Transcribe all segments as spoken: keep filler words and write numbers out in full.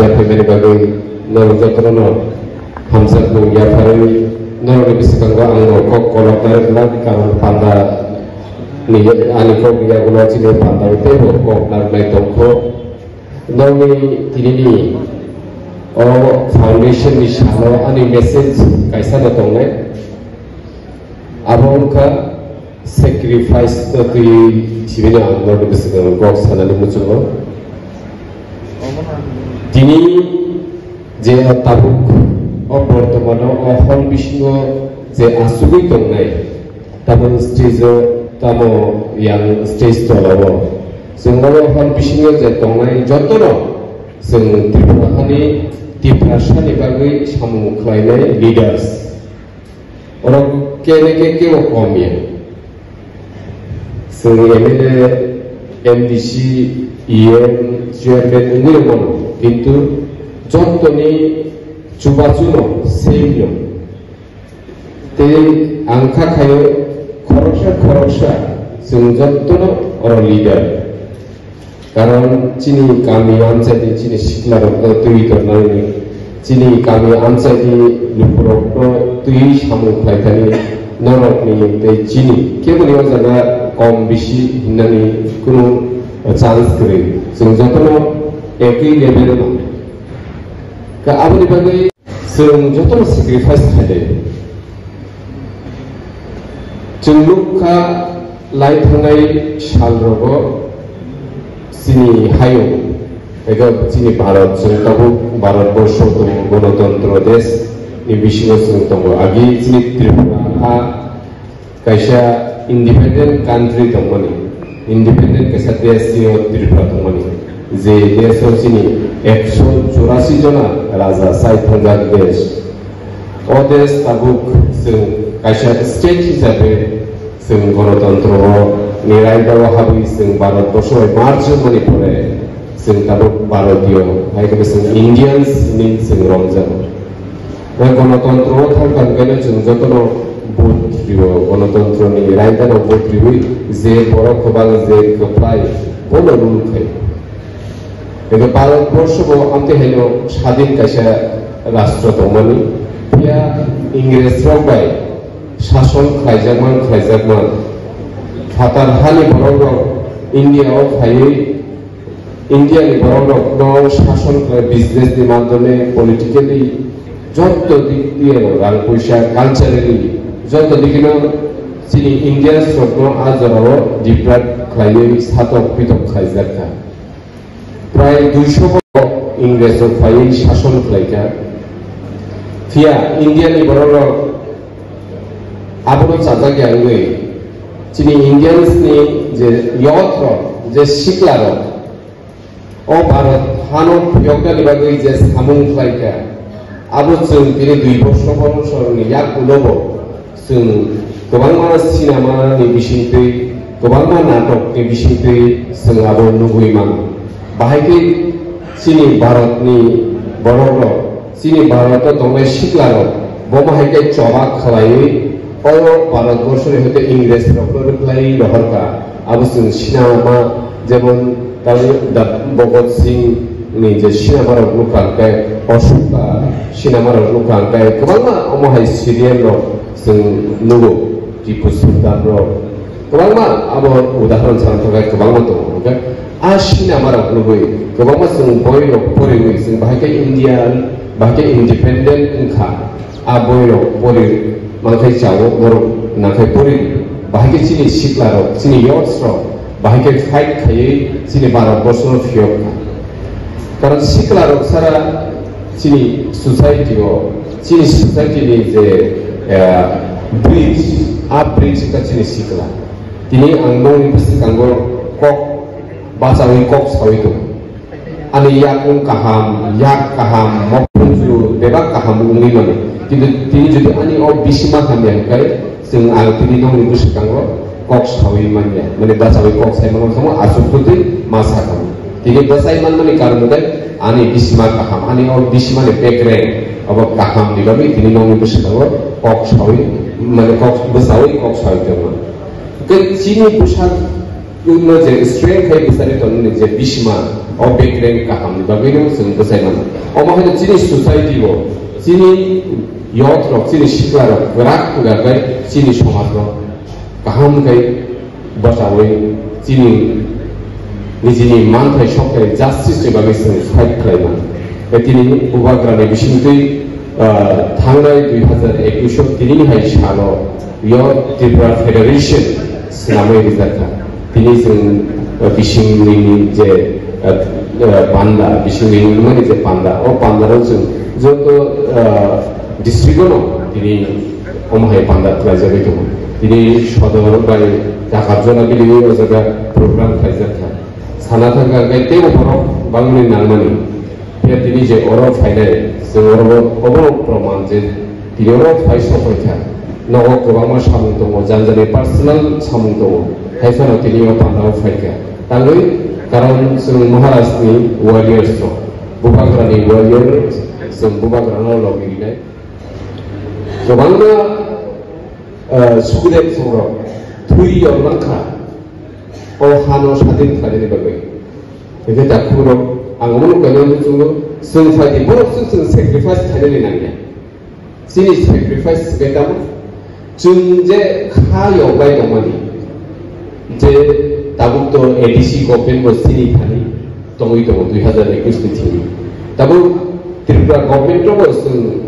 Yaphaimani bagwi norok jotono hamjakmung yapharwi norokni bwskango ang no kok koloknai rwkha, karon panda ni ani kok yagulo chini panda teibo kok narwknai tongkho. Norokni tinini o foundation ni salo ani message kaisa no tongnai. Abo wngkha sacrifice no twi sibini ang norokni bwskango kok sanani muchungo. Tini je tabuk o bortomano o hall bisingo je asugwi tongnai, tamo stage o, tamo yang stage tolao, chwng oro hall bisingo je tongnai jotono chwng Tripura hani Tiprasani bagwi samung khlainai leaders. Oro kene ke kebo kom ya. Chwng M L A, M D C, E M, chairman wngwi rwmano, kintu jottoni chubachuno same no. Tei ang kha khaio khoroksa khoroksa chwng jottono oro leader. Karon chini kami amchaini chini siklarokno twi tornani, chini kami amchaini lukurokno twi samung khlaithani norokni tei chini keboni o jaga kom bisi hinnani kunu chance kwrwi. Chwng jotono ekwi level o nang. Ka aboni bagwi Chwng jotono sacrifice khailai. Chwng nukha lai thangnai salrogo chini hayung, ego chini Bharat, chwng tabuk Bharat borsho tongo, Ganatantro desh ni bisingo chwng tongo. Agi chini Tripura ha kaisa independent country tongmani, independent kaisa desh sio Tripura tongmani, je desh o chini ekso churasi jona raja sai thwngjak desh. O desh tabuk chwng kaisa state hisabe chwng Ganatantro o ni raida o habwi chwng Bharat borsho bai merge wngmani pore chwng tabuk Bharatiyo, hai khe chwng Indians hinwi chwng romjago. Tei Ganatantro o thangkha hwnkhe chwng jotono vote rio, Ganatantro ni raida no vote riwi je borok kwbang je kwplai bono rule khai. Tei Bharat borsho bo amtwi haino sadin kaisa rastro tongmani, phiya Ingres rok bai sason khlaijakman khlaijakman phatar hani borok rok India o phaiwi India ni borok rok no sason khlai business ni madhyome politically jotto dik diye rang puisa culturally jotto dik no chini Indians rok no a jora o deprive khlaiwi satok pitok khlaijak kha. Prai duiso borok Ingres rok phaiwi sason khlai kha. Phiya India ni borok rok abono chajak ya wngwi chini Indians ni je youth rok, je sikla rok, o Bharat hano phiyoknani bagwi je samung khlai kha, abo chwng tini dui borsho borsoni yak ulobo chwng kwbangma sinema ni bisingtwi, kwbangma natok ni bisingtwi chwng abo nugwi mano. Bahai khe chini Bharat ni borok rok, chini Bharat o tongnai sikla rok, bo bahai khe choba khlaiwi, o Bharat borsho ni hoite Ingres rok no rwkhlai rohor kha, abo chwng sinema jemon Tamo da Bhagat Singh ni je sinema rok nukha hwnkhe, Ashoka sinema rok nukha hwnkhe, kwbangma omo hai serial rok chwng nugo, Tipu Sultan rok, kwbangma abo udahoron sana thangkhe kwbangma tongo. Hwnkhe a sinema rok nugwi kwbangma chwng boi rok poriwi chwng bahai khe India, bahai khe independent wngkha. A boi rok pori mankhai chao, borok nangkhai pori. Bahai khe chini sikla rok, chini youths rok, bahai khe fight khaiwi chini Bharat borsho no phiyok kha. Karon sikla rok sara chini society o, chini society ni je, eh, bridge, a bridge wngkha chini sikla. Tini ang nokni bwskango kok bachawi kok sawi tongo. Ani yakung kaham, yak kaham, mokholju bebak kaham wngwi mano. Kintu tini jodi ani o bisima hamya hwnkhe, chwng ang tini nokni bwskango kok sawi manya. Mane bachawi kok sai mano tamo aswk kwtwi ma sakha. Tini bwsai manmani karon hwnkhe ani bisima kaham, ani o bisimani bekreng obo kaham ni bagwi tini nokni bwskango kok sawi, mane kok bwsawi kok sawi tongma. Hwnkhe chini bwsak Chwngno je strength khai bwsari tongnani je bisma, o bekreng kahamni bagwino chwng bwsai mano. Omo haino chini society o, chini youth rok, chini sikla rok kwrak kwrak bai chini somaj rok kaham khai bwchaui chini nijini manthai sokthai justice ni bagwi chwng fight khlai mano. Tei tini bubagrani bisingtwi, ah, thangnai dui hazar ekush o tini hai salo yo Tripura Federation swnamwi rijak kha. Tini chwng, ah, bisingni je, ah, ah, panda, bisingni wngmani je panda, o pandano chwng joto, ah, district-o no tini omo hai panda khlaijagwi tongo. Tini sodor bai Jakarjona biliwi o jaga program khlaijak kha. Sana thangkha khe teibo borok bangmani nangmani. Phiya tini je oro phainai, chwng oro obo proman je tini oro phai sokoi kha. Nogo kwbangma samung tongo, jani jani personal samung tongo. Hai phano tini o pandao phai kha. Tangwi karon chwng Maharaj ni warriors rok, Bubagra ni warrior, chwng Bubagra no logi rinai. Kwbangma, eh, sukudep songrok thwi yor mankha o hano sadin khlainani bagwi. Hingke takhuk rok ang omo nukha nang chwngno chwng phaidi borok chwng chwng sacrifice khlainani nangya. Chini sacrifice hingke tamo chwng je kha yokbai tongmani je tabuk to A D C government bo chini thani tongwi tongo dui hazar ekush ni thini. Tabuk Tripura government rogo chwng,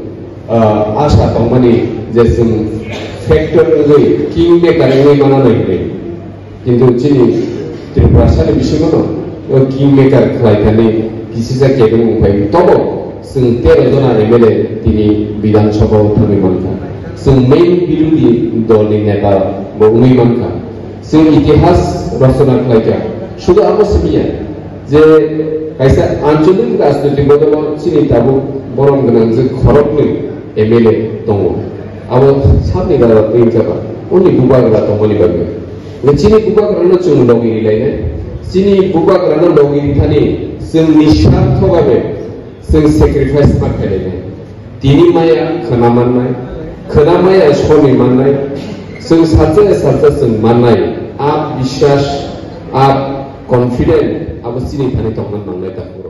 ah, asa tongmani je chwng factor wngwi king maker wngwi mano hinwi. Kintu chini Tripura sani bisingo no o king maker khlai thani kisisa kebeng wngphai tobo chwng tero jona M L A tini Bidhan Sabha o thangwi mankha. Chwng main birodhi dol ni neta bo wngwi mankha. Chwng itihas rachona khlaikha. Sudu abo simiya je kaisa anchalik rajnoitik bodolo chini tabuk borom gwnang je khoroknwi M L A tongo. Abo sabni bara twi wngkha ba, only bubagra tongmani bagwi. Chini bubagrano chwng logi rilainai. Chini bubagrano logi rithani chwng nisartho babe chwng sacrifice ma khlainai. Tini maya khwna mannai, khwna maya soni mannai, chwng salsa ya salsa chwng mannai, a biswas, a confident abo chini thani tongna nangnai takhuk.